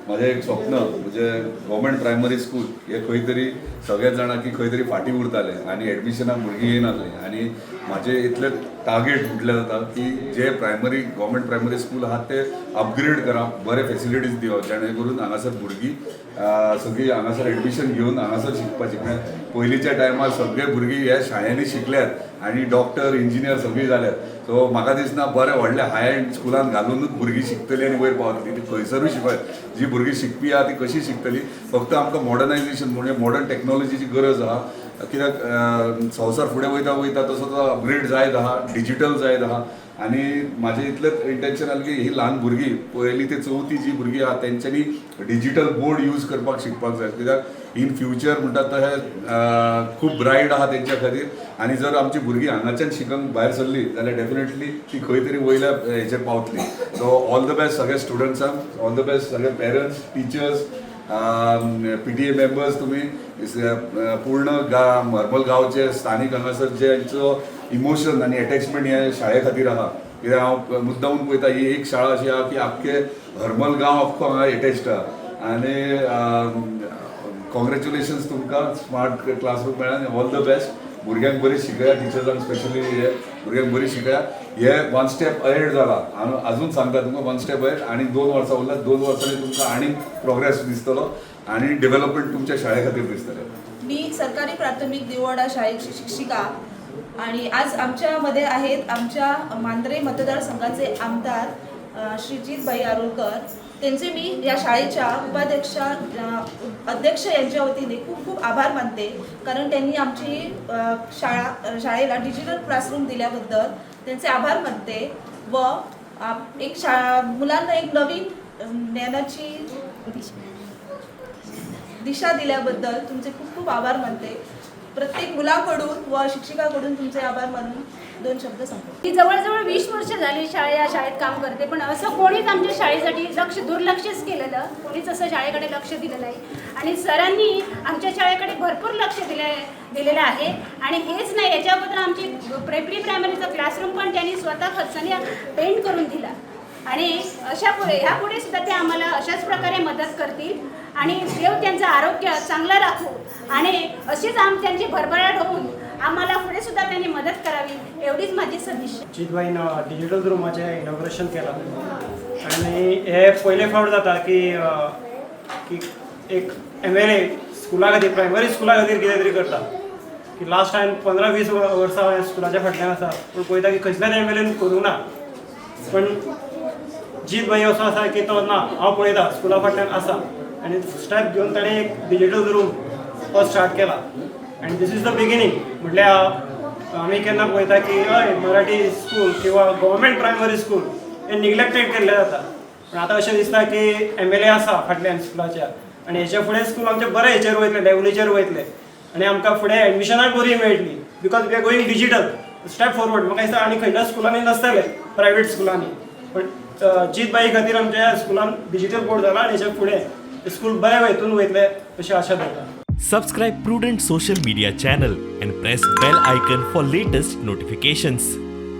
म्हाजें एक स्वप्न म्हणजे गव्हर्मेंट प्रायमरी स्कूल हे खंय तरी सगळ्याच जाणां की खंय तरी फाटीं उरताले आनी एडमिशनाक भुरगीं येयनासलीं. आनी म्हाजें इतलें टार्गेट म्हटल्यार जाता की जे प्रायमरी गव्हर्मेंट प्रायमरी स्कूल आहा ते अपग्रेड करप, बरे फेसिलिटीज दिवप, जेणे करून हांगासर भुरगीं सगळीं हांगासर एडमिशन घेवन हांगासर शिकपाची. म्हळ्यार पयलींच्या टायमार सगळे भुरगीं ह्या शाळेंनी शिकल्यात आनी डॉक्टर, इंजिनियर सगळीं जाल्यात. सो म्हाका दिसना बरें व्हडल्या हाय एंड स्कुलान घालुनूच भुरगीं शिकतलीं आनी वयर पावतलीं. ती खंयसरूय शिकत, जी भुरगीं शिकपी आहा ती कशी शिकतली. फक्त आमकां मॉडर्नायझेशन म्हणजे मॉडर्न टॅक्नॉलॉजीची गरज आहा, कित्याक संवसार फुडें वयता वयता तसो तो अपग्रेड जायत आहा, डिजिटल जायत आहा. आनी म्हाजें इतलेंच इंटेन्शन आसलें की ही ल्हान भुरगीं, पयलीं ते चवथी जी भुरगीं आहा, तेंच्यांनी डिजिटल बोर्ड यूज करपाक शिकपाक जाय, कित्याक इन फ्युचर म्हणटात तशें खूब ब्रायट आहा तेंच्या खातीर. आनी जर आमची भुरगीं हांगाच्यान शिकूंक भायर सरली जाल्यार डेफिनेटली ती खंय तरी वयल्या हेचेर पावतली. सो ऑल the best सगळ्या स्टुडंट्सांक, ऑल the best सगळे पेरंट्स, टिचर्स, पीटीए मेंबर्स. तुमी पूर्ण गा हरमल गांवचे स्थानीक हांगासर जेंचो इमोशन आनी एटॅचमेंट ह्या शाळे खातीर आहा, कित्याक हांव मुद्दामून पळयता, ही एक शाळा अशी आहा की आख्खे हरमल गांव अख्खो हांगा एटॅच्ड आहा. आनी कॉंग्रेच्युलेशन्स तुमकां, स्मार्ट क्लासरूम मेळ्ळा. All the best. भुरग्यांक बरी शिकया, टिचर्सांक स्पेशली हे भुरग्यांक बरी शिकया. हे वन स्टेप अहेड जाला. हांव अजून सांगता तुमकां, वन स्टेप अहेड आनी 2 वर्सां उरला. 2 वर्सांनी तुमकां आनीक प्रोग्रेस दिसतलो आनी डेव्हलपमेंट तुमच्या शाळे खातीर दिसतलें. मी सरकारी प्राथमिक दिवोडा शाळेची शिक्षिका आणि आज आमच्यामध्ये आहेत आमच्या मांद्रे मतदारसंघाचे आमदार श्रीजीतभाई आरोलकर. त्यांचे मी या शाळेच्या उपाध्यक्षा अध्यक्ष यांच्या वतीने खूप खूप आभार मानते, कारण त्यांनी आमची शाळेला डिजिटल क्लासरूम दिल्याबद्दल त्यांचे आभार मानते व एक शाळा मुलांना एक नवीन ज्ञानाची दिशा दिल्याबद्दल तुमचे खूप खूप आभार मानते. प्रत्येक मुलाकडून व शिक्षिकाकडून तुमचे आभार मानून दोन शब्द संपवते. मी जवळजवळ 20 वर्ष झाली या शाळेत काम करते, पण असं कोणीच आमच्या शाळेसाठी दुर्लक्षच केलेलं, कोणीच असं शाळेकडे लक्ष दिलं नाही. आणि सरांनी आमच्या शाळेकडे भरपूर लक्ष दिलेलं आहे. आणि हेच नाही, याच्या अगोदर आमची प्री प्रायमरीचा क्लासरूम पण त्यांनी स्वतः खर्चाने पेंट करून दिला. आणि अशा पुढे ह्या पुढे सुद्धा ते आम्हाला अशाच प्रकारे मदत करतील आणि देव त्यांचं आरोग्य चांगलं राखो आणि अशीच त्यांची भरभराट होऊन आम्हाला पुढे सुद्धा त्यांनी मदत करावी, एवढीच माझी सदिच्छा. जीतभाईन डिजिटल रुमाचें इनॉग्रेशन केलां आनी हे पयले फावट जाता की एक एमएलए स्कुला खातीर, प्रायमरी स्कुला खातीर कितें तरी करता. की लास्ट टायम 15-20 वर्सां हांवें स्कुलाच्या फाटल्यान आसा, पूण पळयता की खंयच्याच एमएलएन करूंक ना. पण जीत भाई असो आसा की तो ना, हांव पळयता, स्कुला फाटल्यान आसा आनी स्टेप घेवन ताणें एक डिजिटल रूम हो स्टार्ट केला आनी this is the beginning. म्हटल्यार आमी केन्ना पळयता की हय, मराठी स्कूल किंवा गव्हर्मेंट प्रायमरी स्कूल हे निग्लेक्टेड केल्लें जाता, पूण आतां अशें दिसता की एमएलए आसा फाटल्यान स्कुलाच्या आनी हेच्या फुडें स्कूल आमचें बरें हेचेर वयतलें, लेवलीचेर वयतलें आनी आमकां फुडें एडमिशनाय बरी मेळटली because we are going digital step forward. म्हाका दिसता आनी खंयच्या स्कुलांनी नासतलें, प्रायवेट स्कुलांनी, पण जीत भाई खातीर आमच्या स्कुलान डिजिटल बोर्ड जाला आनी हेच्या फुडें स्कूल बऱ्या हितून वयतलें अशी आशा दवरता. Subscribe Prudent Social Media channel and press bell icon for latest notifications.